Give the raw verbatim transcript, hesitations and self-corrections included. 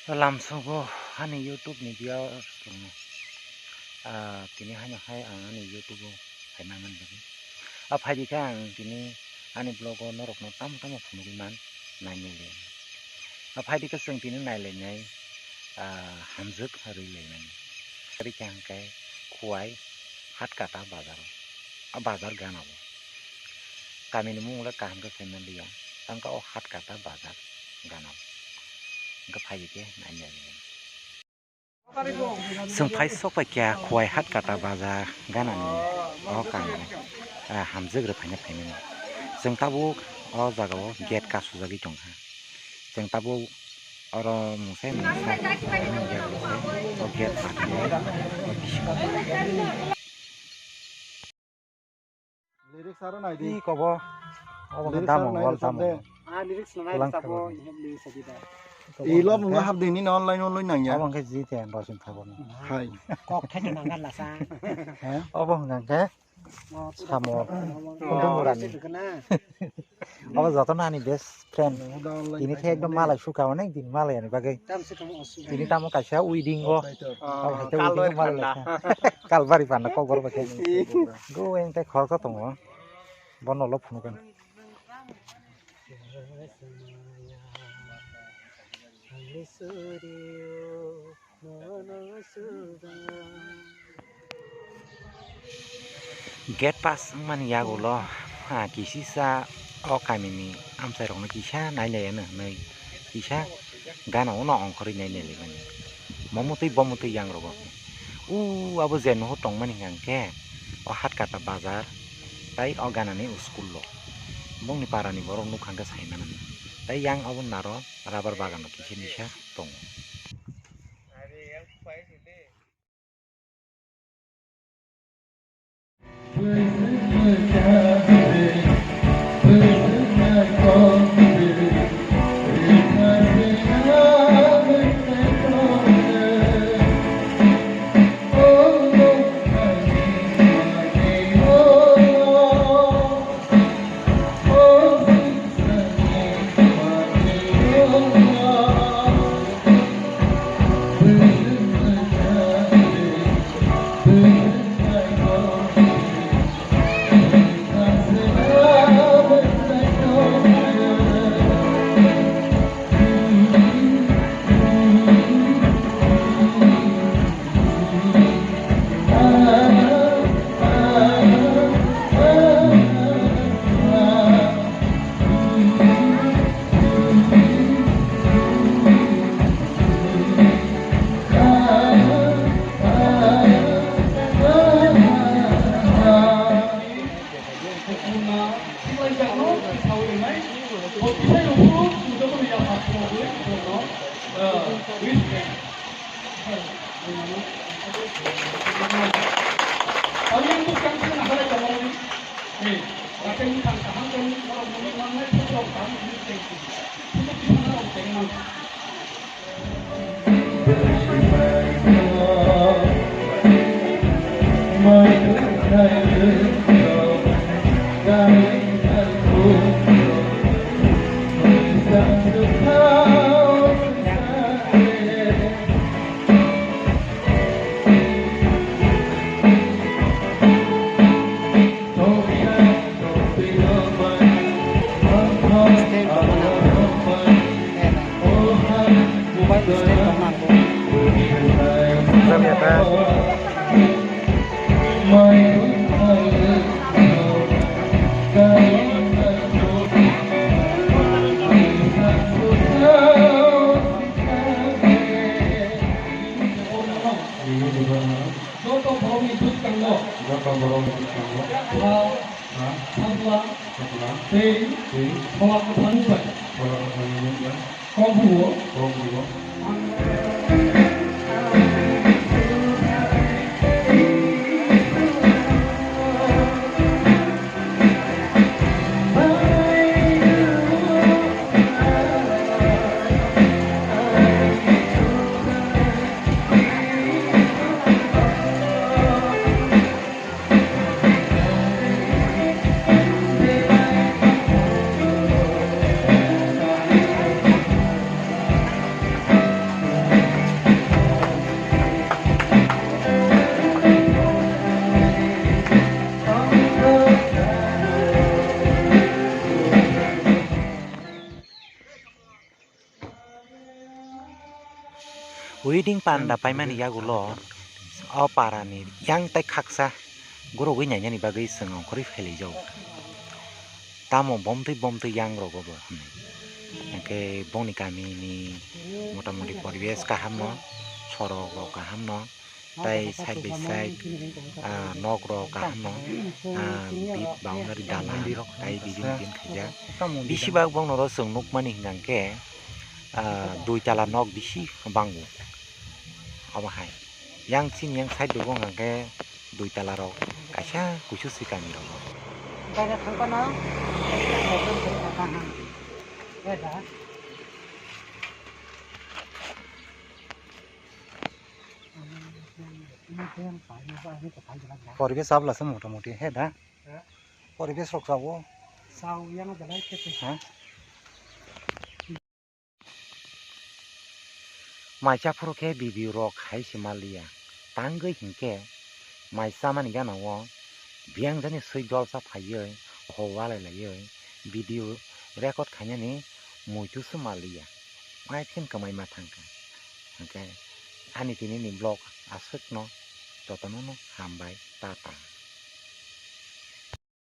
Lamsogo ani YouTube ni viewer rokno, ah, tini haino hai ang ani YouTube o phaima man bagwi. Ah, phaidi khe ang tini ani vlog o norokno tamo tamo phunugwi man nainai le. Ah, phaidi khe chwng tini nailainai, ah, hamjwk rwi laimani. Rikha hwnkhe Khowai Hatkata bazar o. Ah, bazar gana o. Kamini mung le kaham khe saimanliya. Tangka o Hatkata bazar gana o. Hwnkhe phaidi khe nainai le. Chwng phai sok pai kha Khowai Hatkata bazar ganani o kamo, ah, hamjwk rwphaina phaimani. Chwng tabuk o jaga o gate kasujagwi tongkha. Chwng tabuk oro mungsa mungsa o gate bakhe o bisingo. Lyrics aro nai di. Ih, kobo. Obo khe lyrics aro damung, nai wal di damung. Sande. Ah, lyrics no nai. Ulang sabo, thabo. Ini lyrics adi da. Ilo mungga hap dini online online nang ya. Obo khe ji te ang rosing thabo no. Hai. Kok thai to nang lasa. He? Obo hwnka khe. Oh, samo. Obo. Kundung murani. Obo joto no ani best friend. Tini khe ekdom malai suka onek din malai ani bagwi. Tini tamo kaisa wedding o. Obo hai khe wedding o malai lai kha. Kalbari panda kokborok bai khe. Go eng tei khoroksa tongo. Bono lo phunukgwno. Gate pass wngmani yagulo, ah, kisisa o kamini amchairokno kisa nailaiyano hinwi kisa gana uno ongkhorwi nailailaimani. Momotwi bomotwi yangrogo. U abo je nuhur tongmani hwnkha hwnkhe o Hatkata bazar tai o ganani o school o. Bongni parani borok nukha hwnkhe saimanani. Tai yang abo naro rubber bagan o kisa misa tongo. Joto borokni bwskango. Joto borokni bwskango. Kha. Kha. Sajla. Sajla. Tei. Tei. Phola kwthang bai. Phola kwthang bai. Kokbuo. Kokbuo. Reading panda paimani yagulo o parani yang tai khaksa gurogwi nainani bagwi chwng ongkhorwi phailaijago. Tamo bomtwi bomtwi yang rogo bo hwnwi. Hwnkhe bongni kamini motamoti poribesh kahamno, sorok rok kahamno, tai side by side, ah, nok rok kahamno, ah, bit boundary dalan tai design design khaijak. Bisi bak bongno ro chwng nukmani hwnkhe, ah, dui tala nok bisi bango. Obo hai. Yang chini yang side rok wng khe dui tala rok kaisa kuisu si kami rok. Baira thangpano. Pori bes abla se mota moti he da. Pori bes rok sao. Sao yang belai kete. Ha? Mai cha phuru khe video rok hai se manliya. Tangwi hinkhe mai chamani gana o biyang jani swi dolsa phaiwi ho walai laiwi video record khainani muitu se manliya. Mai khin kwmai ma thangkha. Hinkhe ani tini ni vlog aswkno jotono no hambai, tata.